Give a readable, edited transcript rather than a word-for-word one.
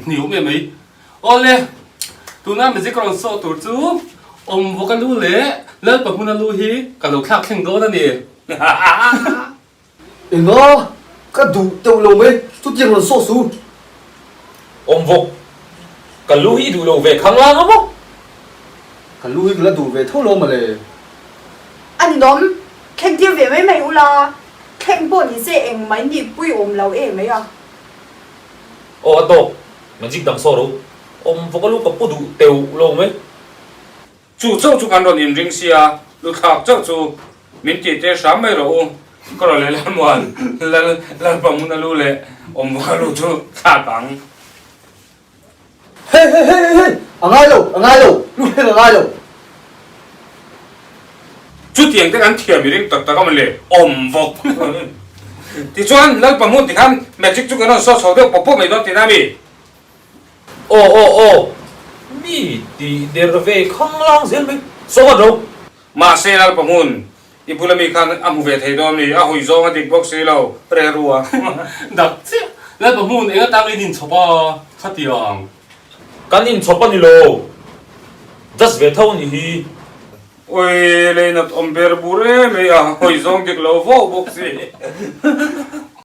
Ni awm em mai. Awle, tuna magic rawn saw tur chu awmvawk a lu leh Lalpa hmuna lu hi ka lo thlak thleng dawn a ni. Enga? Ka duh teuh lo mai, chutiang rawn saw su. Awmvawk, ka lu hi i duh lo ve khanglang a maw? Ka lu hi ka la duh ve tho lo mawle. A ninawm, thleng tir ve mai mai ula, thleng pawh ni se eng mai nih pui awm lo e mai a. Aw a tawk, magic dang saw ro. Awmvawk a lu ka pu duh teuh lo mai. Chu chauh chu kan rawn inring sia, lu thlak chauh chu min tih te hram mai rawh u. Ka rawn leh Lalmuan, Lal Lalpahmun a lu leh Awmvawk a lu chu thlak ang. Hei hei hei hei, a ngai lo, a ngai lo, lu thleng a ngai lo. Chutiang te kan thiam i ring tak tak a mawle, Awmvawk. Tichuan Lalpahmun tikhan magic chu kan rawn saw chho deuh pawp pawp mai dawn tihna a mi? Aw aw aw, mi tih der ve khanglang zel mai, saw vat ro. Mahse Lalpa hmun, i bula mi khan a hmu ve thei dawn mi, a hawi zawng a dik bawk si lo, reh ru a. Dak chiah, Lalpa hmun eng atang in inchhawp a, khatiang. Kan inchhawp a ni lo, just ve tho a nih hi. Ui, leinat awm ber bur em mai a, hawi zawng dik lo vauh bawk si.